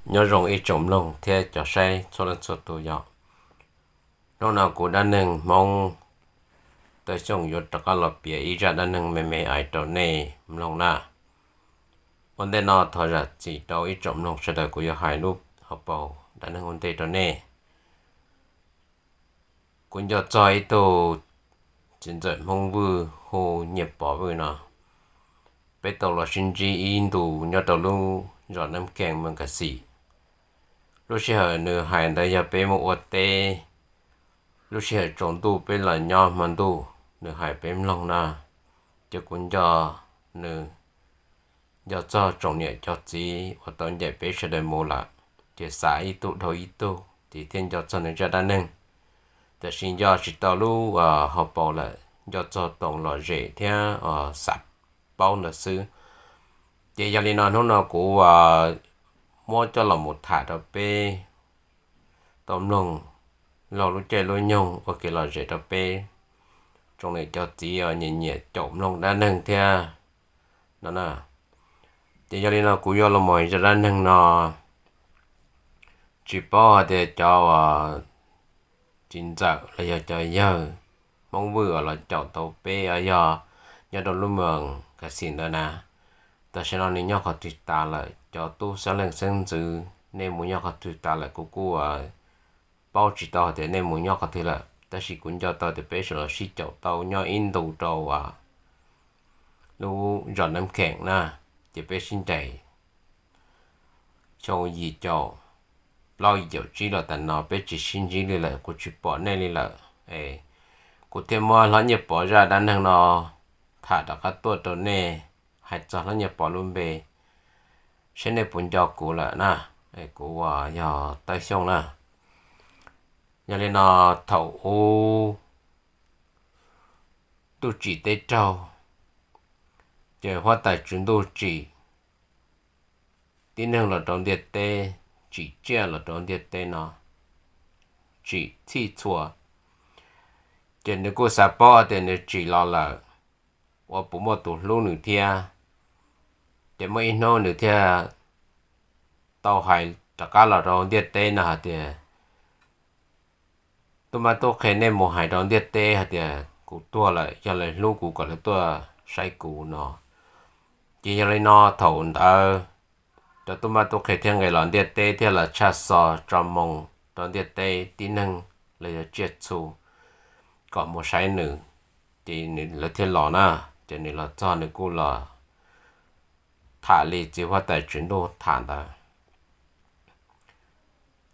Nyob zoo ib tsoom mloog thiab cov saib txhua leej txhua tus yom. Hnub no kuv Dab Neeg Hmoob Tawj Xyooj yuav rov qab los piav ib zaj dab neeg me me ais rau nej mloog na. Ua ntej no thov zam txim rau ib tsoom mloog sawv daws, kuv yuav hais lub hauv paus dab neeg ua ntej rau nej. Kuv nco txog ib tug txiv ntxawm Hmoob Vwj hu Nyiaj Pov Vwj no. Peb tau los sib ntsib ib ntus nyob rau lub zos Neeb Kees Moos Kas Xim. Lub sij hawm nws hais ntawd yog peb mus ua teb, lub sij hawm tsaus ntuj peb los nyob hmo ntuj, nws hais peb mloog na. Ces kuv nco nws, nco txog tsoom niam cov txiv uas tau ncaim peb sawv daws mus lawm, ces xav ib tug dhau ib tug ces thiaj nco txog nws zaj dab neeg. Tiam sis nco tsis tau lub hauv paus lawm, nco txog toom lom zem thiab xav paub ntawd xwb. Ces yog li no hnub no kuv muab coj los mus tham rau peb tau mloog laug lub caij lub nyoog ua kev lom zem rau peb tsoom niam cov txiv uas nyiam nyiam caum mloog dab neeg thiab no na. Ces yog li no kuv yuav los mus zaj dab neeg no, tsis paub hais tias cov uas txiv ntxawm los yog cov yawg Hmoob Vwj uas los caum tau peb yog nyob rau lub Moos Kas Xim ntawd na, tam sim no nws nyob qhov twg tas lawm, cov tub xeeb leej xeeb ntxwv nej mus nyob qhov twg tas lawm, kuv kuj paub tsis tau tias nej mus nyob qhov twg lawm, tab sis kuv nco tau tias peb sawv los sib caum tau nyob ib ntus rau lub zos Neeb Kheem na, ces peb sib ncaim xyoo yim caum plaub yim caum tsib los tas no peb tsis sib ntsib li lawm, kuv tsis pom nej li lawm. Kuv thiaj muab hlob Nyiaj Pov zaj dab neeg no tham rov qab tuaj rau nej, hais txog hlob Nyiaj Pov lub npe, seb nej puas nco kuv lawm na. Kuv uas yog Tawb Xyooj na. Yog li no, thaum ub ntuj tsim teb raug, ces huab tais tswv ntuj tsim tib neeg los rau ntiaj teb, tsim tsiaj los rau ntiaj teb no, tsim txhij txhua. Ces nws kuj xav paub tias nws tsim los lawm uas puas muaj tus hlub nws thiab. Ces muaj ib hnub nws thiaj tau hais rov qab los rau ntiaj teb no hais tias, tub mab tub qhe nej mus hais rau ntiaj teb hais tias kuv tuag lawm, yog lawv hlub kuv kom lawv tuaj saib kuv no. Ces yog li no thaum ntawd cov tub mab tub qhe thiaj nqis los ntiaj teb thiab los tshaj xov tso moo rau ntiaj teb tib neeg los yog tsiaj txhu kom mus saib nws. Ces lawv thiaj los na, ces nws los txog nws kuj los tham li txiv huab tais tswv ntuj tham ntawd.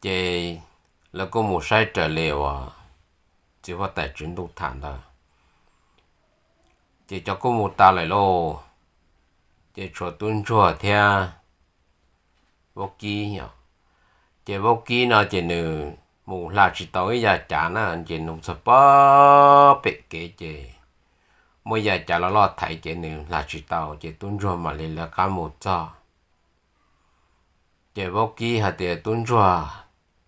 Ces lawv kuj mus saib raws li uas txiv huab tais tswv ntuj tham ntawd. Ces cov kuj mus tas lawm lauj, ces tshuav tub ntsuag thiab vaub kib os. Ces vaub kib no ces nws mus hla tsis tau ib yav cav na, ces nws txog pem kev ces muaj yav cav los loj thaiv ces nws hla tsis tau, ces tub ntsuag mam li lawv qab mus txog. Ces vaub kib hais tias, tub ntsuag,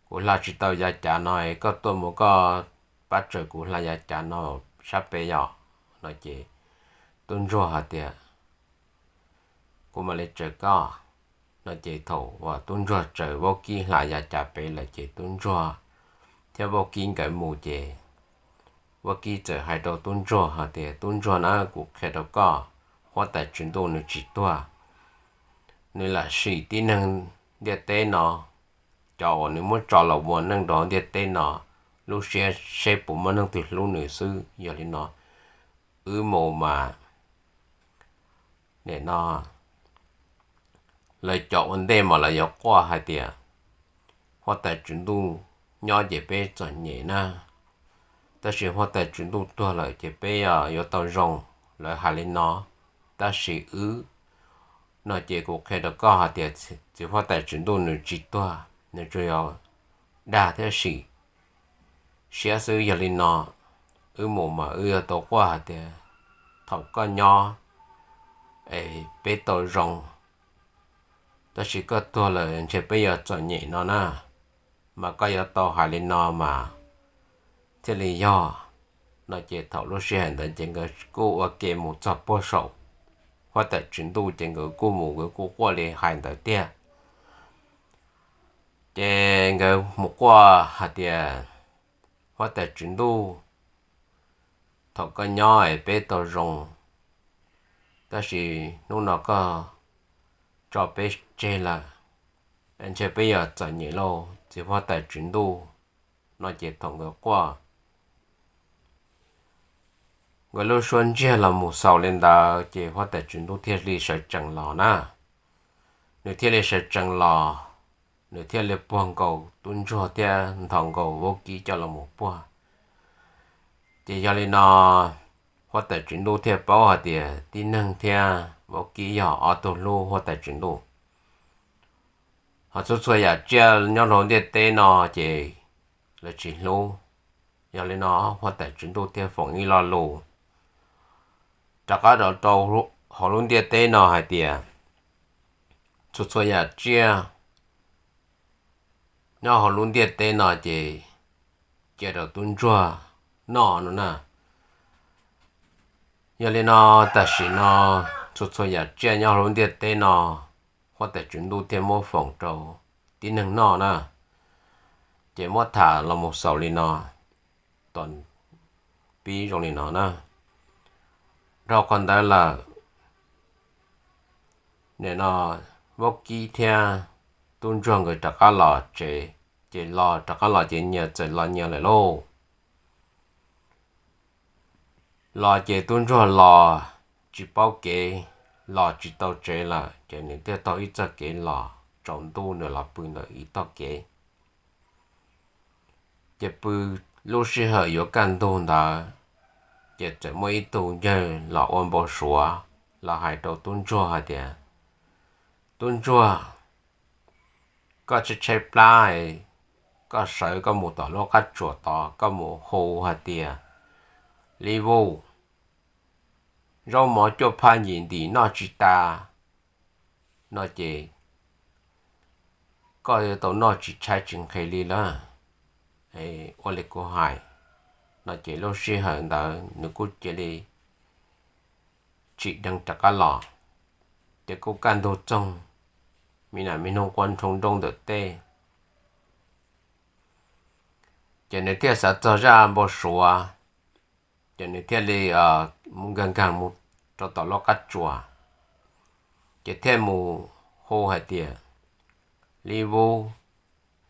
kuv hla tsis tau yav cav no, koj tuaj mus koj pab tsaws kuv hla yav cav no sab pem yom no. Ces tub ntsuag hais tias, kuv mam li tsaws koj no. Ces thaum uas tub ntsuag tsaws vaub kib hla yav cav pem lawm ces tub ntsuag thiab vaub kib nkawd mus ces vaub kib txawm hais rau tub ntsuag hais tias, tub ntsuag na, kuv qhia rau koj, huab tais tswv ntuj nws tsis tuag, nws lam sim tib neeg ntiaj teb no, cov uas nws muab tso los ua neej rau ntiaj teb no, lub siab seb puas muaj neeg twg hlub nws xwb. Yog li no wb mus mas nim no lawv cov ua ntej mas lawv yuav quaj hais tias, huab tais tswv ntuj nyob ces peb txom nyem na, tab sis huab tais tswv ntuj tuag lawm ces peb yuav tau zoo, lawv hais li no. Tab sis wb no ces kuv qhia rau koj hais tias txiv huab tais tswv ntuj nws tsis tuag, nws tsuas yog dag thiab sim siab xwb. Yog li no wb mus mas wb yuav tau quaj hais tias thaum koj nyob es peb tau zoo, tab sis koj tuag lawm ntshe peb yuav txom nyem no na, mas koj yuav tau hais li no mas thiaj li yog no. Ces thaum lub sij hawm ntawd ces nkawd kuj ua ke mus txog puag saum huab tais tswv ntuj ces nkawd kuj mus nkawd kuj quaj li hais ntawd tiag. Ces nkawd mus quaj hais tias, Huab tais tswv ntuj, thaum koj nyob es peb tau zoo, tab sis hnub no koj tso peb tseg lawm, ntshe peb yuav txom nyem lauj txiv huab tais tswv ntuj. No ces thaum nkawd quaj, nkawd lub suab ntsiag los mus xaus li ntawd ces huab tais tswv ntuj thiaj li sawv tsees los na. Nws thiaj li sawv tsees los, nws thiaj li puag nkaus tub ntsuag thiab nthos nkaus vaub kib coj los mus puag. Ces yog li no huab tais tswv ntuj thiaj paub hais tias tib neeg thiab vaub kib yog ob tug hlub huab tais tswv ntuj. Ho txhua txhua yam tsiaj nyob hauv ntiaj teb no ces lawv tsis hlub. Yog li no huab tais tswv ntuj thiaj foom ib lo lus rov qab rau hauv lub ntiaj teb no hais tias, txhua txhua yam tsiaj nyob hauv lub ntiaj teb no ces cia rau tub ntsuag noj no na. Yog li no tam sim no txhua txhua yam tsiaj nyob hauv lub ntiaj teb no huab tais tswv ntuj thiaj muab foom rau tib neeg noj na. Ces muab tham los mus xaus li no, tom pib zoo li no na. Dhau qhov ntawd lawm, nim no vaub kib thiab tub ntsuag nkawd rov qab los tsev, ces los rov qab los ces nyias txawm los nyias lawm lauj. Los ces tub ntsuag los tsis paub kev, los tsis tau tsev lawm ces nws thiaj taug ib txoj kev los tsaus ntuj nws los pw ntawm ib tog kev. Ces pw lub sij hawm yuav kaj ntug ntawd, ces txawm muaj ib tug yawg los ua npau suav los hais rau tub ntsuag hais tias, tub ntsuag, koj tshaib tshaib plab, koj sawv koj mus tom lub qab tsuas tod koj mus hu hais tias, Li Vus, zaub mov cuaj phaj yim ntim noj tsis tas, no ces koj yuav tau noj tsis tshaib tsis nqhis li lawm. Ua li kuv hais. No ces lub sij hawm ntawd nws kuj cia li tsim dheev rov qab los, ces kuj kaj ntug txoog, me nam me noog quaj nroo nrooj ntawm tej. Ces nws thiaj xav txog zaj npau suav, ces nws thiaj li mus nkag nkag mus rau tom lub qab tsuas, ces thiaj mus hu hais tias, Li Vus,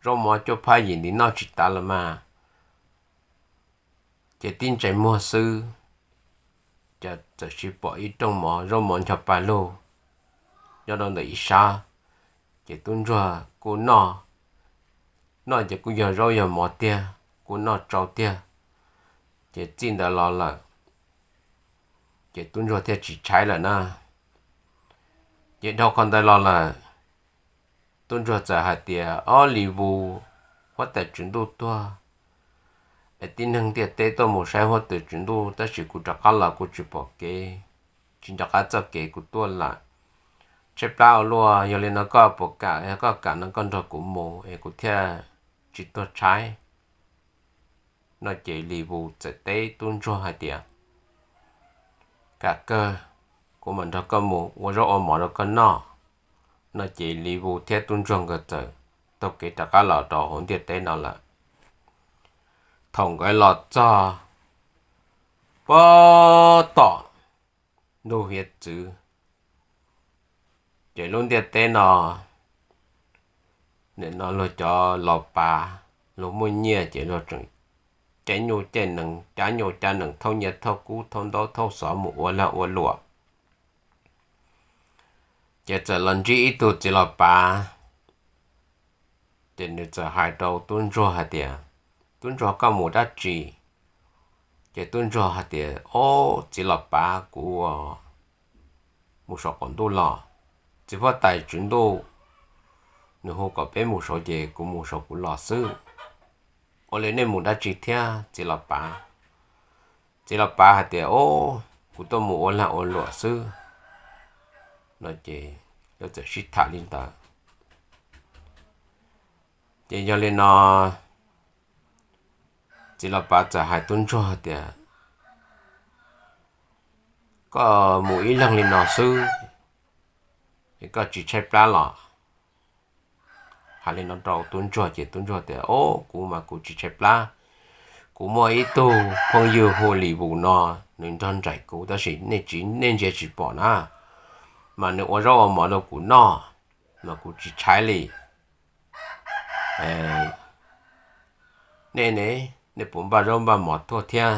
zaub mov cuaj phaj yim ntim noj tsis tas los mas. Ces tib ntsais muag xwb, ces txawm sis pom ib rooj mov zaub mov ncho pa lug nyob rau ntawm ib sab. Ces tub ntsuag kuj noj, noj ces kuj yog zaub yog mov tiag, kuj noj tsau tiag. Ces txij ntawd los lawm, ces tub ntsuag thiaj tsis tshaib lawm na. Ces dhau qhov ntawd los lawm, tub ntsuag txawm hais tias, Ob, Li Vus, huab tais tswv ntuj tuag, es tib neeg ntiaj teb tuaj mus saib huab tais tswv ntuj tab sis kuv rov qab los kuv tsis pom kev, tsis nco qab txoj kev kuv tuaj lawm. Tshaib plab ua luaj, yog li no koj puas kam, yog koj kam no koj nrog kuv mus es kuv thiaj tsis tuag tshaib. No ces Li Vus txawm teb tub ntsuag hais tias, Kam kawg, kuv mam nrog koj mus ua zaub ua mov rau koj noj. No ces Li Vus thiab tub ntsuag nkawd txawm taug kev rov qab los rau hauv ntiaj teb no lawm. Thaum nkawd los txog puag tom ntug hiav txwv, ces lub ntiaj teb no, nim no luag cov laus pav, luag muaj nyiaj ces luag tseem caij nyuj caij nees, cab nyuj cab nees thauj nyiaj thauj kub thauj ntaub thauj xov mus ua lag ua luam. Ces txawm los ntsib ib tug txiv los pav, ces nws txawm hais rau tub ntsuag hais tias, Tub ntsuag, koj mus dab tsi? Ces tub ntsuag hais tias, Ob, txiv los pav, kuv mus saum qaum ntuj los. Txiv huab tais tswv ntuj nws hu kom peb mus saud ces kuv mus saud kuv los xwb. Ua li nej mus dab tsi thiab txiv los pav? Txiv los pav hais tias, Ob, kuv tuaj mus ua lag ua luam xwb. No ces lawv txawm sib tham li ntawd. Ces yog li no txiv los pav txawm hais tub ntsuag tias, Koj mus ib leeg li no xwb, koj tsis tshaib plab los? hais li no rau tub ntsuag ces tub ntsuag tias, Au, kuv mas kuv tsis tshaib plab. Kuv muaj ib tug phooj ywg hu Lis Vus no, nws nrog nraim kuv tab sis nej tsis, nej ntsia tsis pom na, mas nws ua zaub ua mov rau kuv noj, mas kuv tsis tshaib li. Nej ne, nej puas npaj zaub npaj mov tuaj thiab?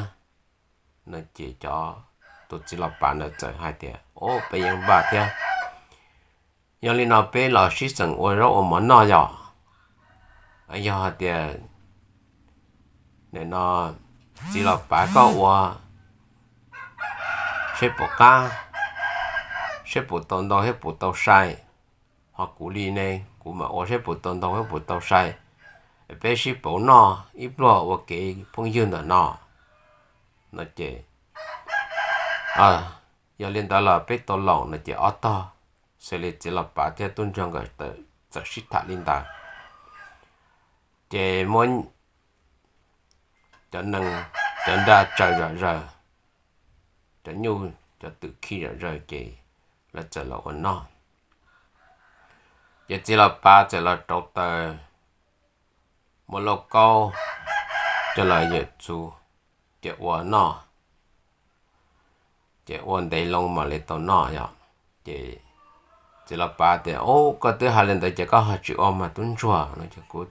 No ces cov, tus txiv los pav ntawd txawm hais tias, Au, peb yeej npaj thiab. Yog li no peb los sib xeem ua zaub ua mov noj yom. Yog hais tias, nim no txiv los pav koj ua seb puas qab, seb puas tau ntau thiab puas tau sai, ho kuv li ne, kuv mam ua seb puas tau ntau thiab puas tau sai, peb sib pauv noj ib pluag ua kev phooj ywg ntawm no. No ces, Yog li ntawd los peb tau laus. No ces ob tog, xws li txiv los pav thiab tub ntsuag nkawd txawm sib tham li ntawd, ces muab cov nees, cov nra tsaws zom zaws, cov nyuj cov twm khi zom zaws ces lawv txawm los ua noj. Ces txiv los pav txawm los rauv taws, muab lauj kaub coj los yawm txuv, ces ua noj, ces ua ntev loo mam li tau noj yom. Ces txiv los pav tias, Au, koj twb hais li ntawd ces koj ho tsis ua mas tub ntsuag. No ces tub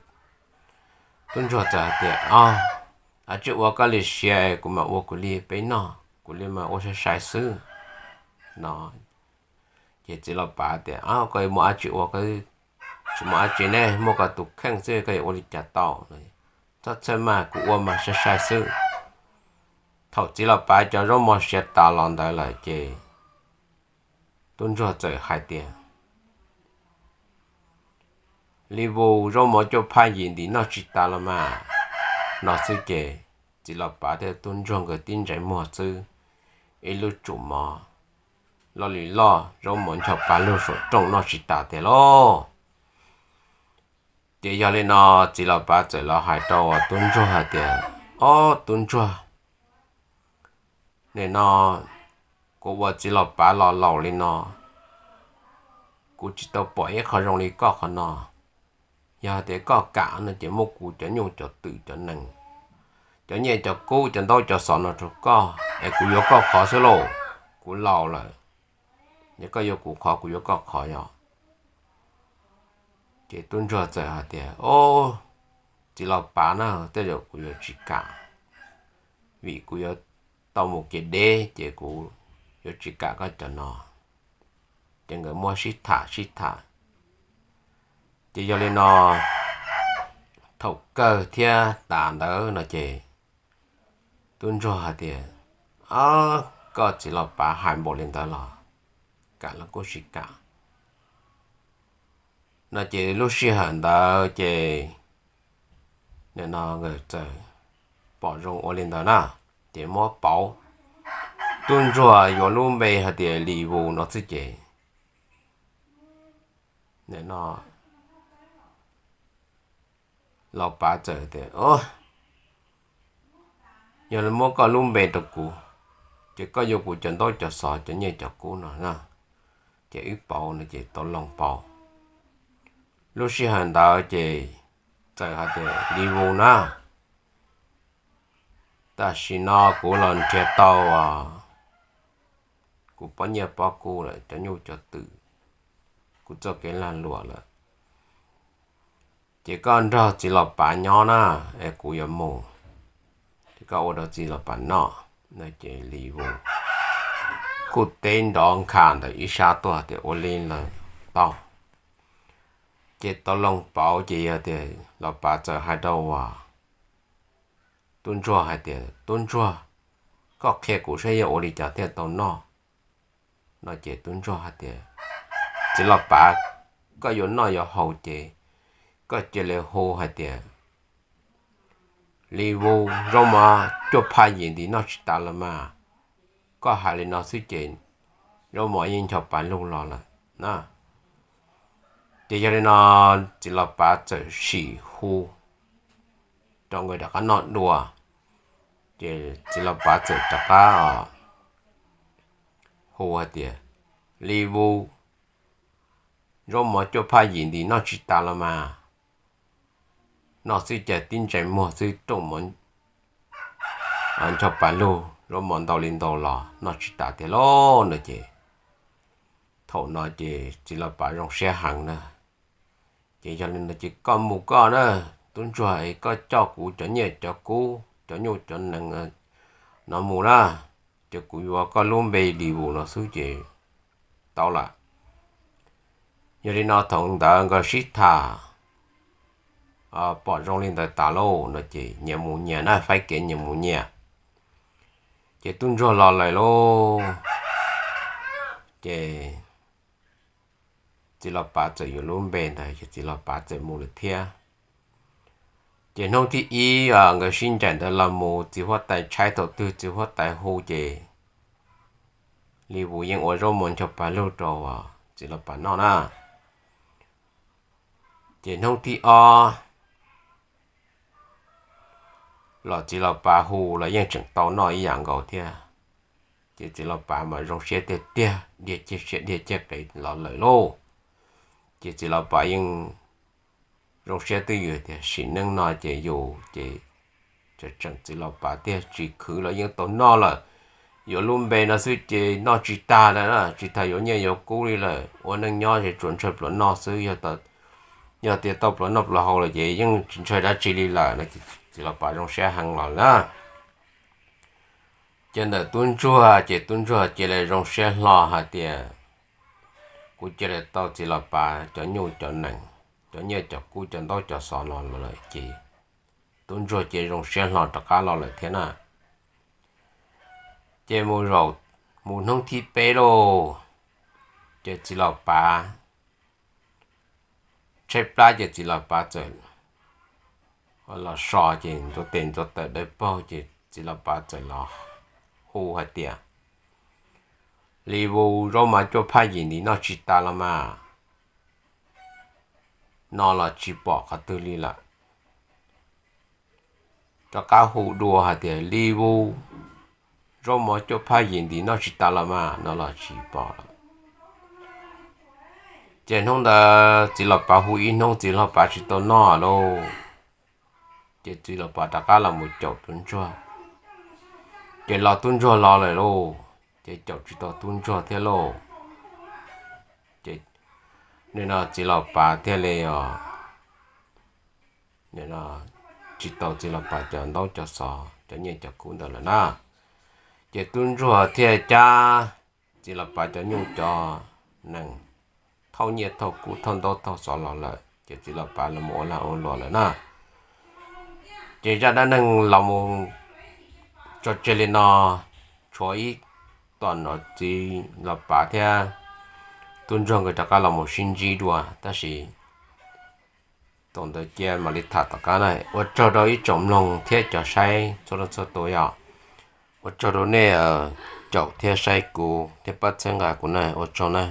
ntsuag txawm hais tias, Au, tsis ua koj li siav, kuv mam ua kuv li peb noj, kuv li mas ua sai sai xwb. No ces txiv los pav tias, Au, koj yuav muaj dab tsi ua, koj tsis muaj dab tsi ne, muaj koj tus kheej xwb koj yuav ua li cas tau. Txhob txhawj mas, kuv ua mas sai sai xwb. Thaum txiv los pav cov zaub mov siav tas los ntawd lawm ces tub ntsuag txawm hais tias, Lis Vus, zaub mov cuaj phaj yim ntim noj tsis tas los mas. No xwb ces txiv los pav thiab tub ntsuag nkawd tib ntsais muag xwb, ib lub tsum mov loj li loj, zaub mov ncho pa lug saum rooj noj tsis tas tiag lauj. Ces yog li no txiv los pav txawm los hais rau tub ntsuag hais tias, Ob, tub ntsuag, nim no kuv ua txiv los pav los laus li no, kuv tsis tau pom ib qho zoo li koj qhov no. Yog tias koj kam no ces muab kuv cov nyuj cov twm cov nees, cov nyiaj cov kub cov ntaub cov xov no rau koj es kuv yuav koj qhov xwb lauj. Kuv laus lawm, es koj yuav kuv qhov kuv yuav koj qhov yom. Ces tub ntsuag txawm hais tias, Ob, txiv los pav na, tej zaum kuv yuav tsis kam, vim kuv yuav tau mus kev deb ces kuv yuav tsis kam koj cov no. Ces nkawd muab sib tham sib tham, ces yog li no thaum kawg thiab tas ntawd no ces tub ntsuag hais tias, Ob, koj txiv los pav hais npaum li ntawd los kam los kuj tsis kam. No ces lub sij hawm ntawd ces nim no nkawd txawm pom zoo ua li ntawd na, ces muab pauv, tub ntsuag yuav lub npe hais tias Lis Vus no xwb ces nim no los pav txawm tias, Yog li muab koj lub npe rau kuv, ces koj yuav kuv cov ntaub cov xov cov nyiaj cov kub no na. Ces wb pauv no ces tau loo pauv. Lub sij hawm ntawd ces txawm hais tias, Lis Vus na, tam sim no kuv los nrhiav tau kuv pob nyiaj pob kub lawm, cov nyuj cov twm, kuv txoj kev lag luam lawm. Ces koj nrog txiv los pav nyob na, es kuv yuav mus, ces koj ua rau txiv los pav noj. No ces Lis Vus kuj teb nrov nkha ntawm ib sab tuaj tias, Ua li los tau. Ces tau loo pauv ces yog tias los pav txawm hais rau tub ntsuag hais tias, Tub ntsuag, koj qhia kuv saib yuav ua li cas thiaj tau noj. No ces tub ntsuag hais tias, Txiv los pav, koj yuav noj yuav haus ces koj cia li hu hais tias, Lis Vus, zaub mov cuaj phaj yim ntim noj tsis tas los mas. Koj hais li no xwb ces zaub mov yeej ncho pa lug los lawm na. Ces yog li no txiv los pav txawm sim hu rau nkawd rov qab noj dua. Ces txiv los pav txawm rov qab hu hais tias, Lis Vus, zaub mov cuaj phaj yim ntim noj tsis tas los mas. noj xwb ces tib ntsais muag xwb rooj mov ncho pa lug, zaub mov ntau li ntau los noj tsis tas tiag lauj no ces, thaum no ces txiv Lauj Pav zoo siab heev na. Ces yog li no ces koj mus koj na, tub ntsuag, koj coj kuv cov nyiaj cov kub cov nyuj cov nees no mus na, ces kuv yuav koj lub npe Li Vus no xwb ces tau lawm. Yog li no thaum ntawd nkawd sib tham pom zoo li ntawd tas lauj no ces nyias mus nyias na, faib kev nyias mus nyias. Ces tub ntsuag los lawm lauj, ces txiv Lauj Pav txawm yuav lub npe ntawd ces txiv Lauj Pav txawm mus lawm thiab. Ces hnub thib ib nkawd sib ncaim ntawd los mus, txiv huab tais tshaib thaum twg txiv huab tais hu ces Li Vus yeej ua zaub mov ncho pa lug rau txiv Lauj Pav noj na. Ces hnub thib ob los txiv Lauj Pav hu los yeej tseem tau noj ib yam nkaus thiab. Ces txiv Lauj Pav mas zoo siab tiag tiag, dhia ciaj siab dhia ciaj qev los lawm lauj. Ces txiv Lauj Pav yeej zoo siab twj ywm tias sim neej no ces yus ces tseem txiv Lauj Pav tiag, tsis khwv los yeej tau noj lawm. Yuav lub npe no xwb ces noj tsis tag lawm na, tsis tas yuav nyiaj yuav kub li lawm, ua neej nyob ces tsuas ntshai pluas noj xwb. Yog tias tau pluas noj pluas haus lawm ces yeej tsis ntshai dab tsi li lawm no. Txiv Lauj Pav zoo siab heev los na. Ces ntawm tub ntsuag ces tub ntsuag cia li zoo siab hlo hais tias, kuv cia li tau txiv Lauj Pav cov nyuj cov nees, cov nyiaj cov kub cov ntaub cov xov no los lawm ces tub ntsuag cia zoo siab hlo rov qab los lawm thiab na. Ces mus zaum, mus hnub thib peb lauj, ces txiv Lauj Pav tshaib plab ces txiv Lauj Pav txawm los so ces ntxuav tes ntxuav taw dawb paug ces txiv Lauj Pav txawm los hu hais tias, Li Vus, zaub mov cuaj phaj yim ntim noj tsis tas los mas, no los tsis pom qhov twg li lawm. Rov qab hu dua hais tias, Li Vus, zaub mov cuaj phaj yim ntim noj tsis tas los mas, no los tsis pom lawm. Ces hnub ntawd txiv Lauj Pav hu ib hnub txiv Lauj Pav tsis tau noj lauj, ces txiv Lauj Pav rov qab los mus caum tub ntsuag. Ces los tub ntsuag los lawm lauj, ces caum tsis tau tub ntsuag thiab lauj. Ces nim no txiv Lauj Pav thiaj li os, tsis tau txiv Lauj Pav cov ntaub cov xov cov nyiaj cov kub ntawd lawm na. Ces tub ntsuag thiaj cab txiv Lauj Pav cov nyuj cov nees, thauj nyiaj thauj kub thauj ntaub thauj xov los lawm, ces txiv Lauj Pav los mus ua lag ua luam lawm na. Ces zaj dab neeg los mus tso tseg li no, tshuav ib tom no txiv Lauj Pav thiab tub ntsuag nkawd rov qab los mus sib ntsib dua, tab sis tom ntawd cia mam li tham tom qab na. Ua tsaug rau ib tsoom mloog thiab cov saib txhua leej txhua tus yom. Ua tsaug rau nej caum thiab saib kuv thiab pab txhawb nqa kuv na, ua tsaug na.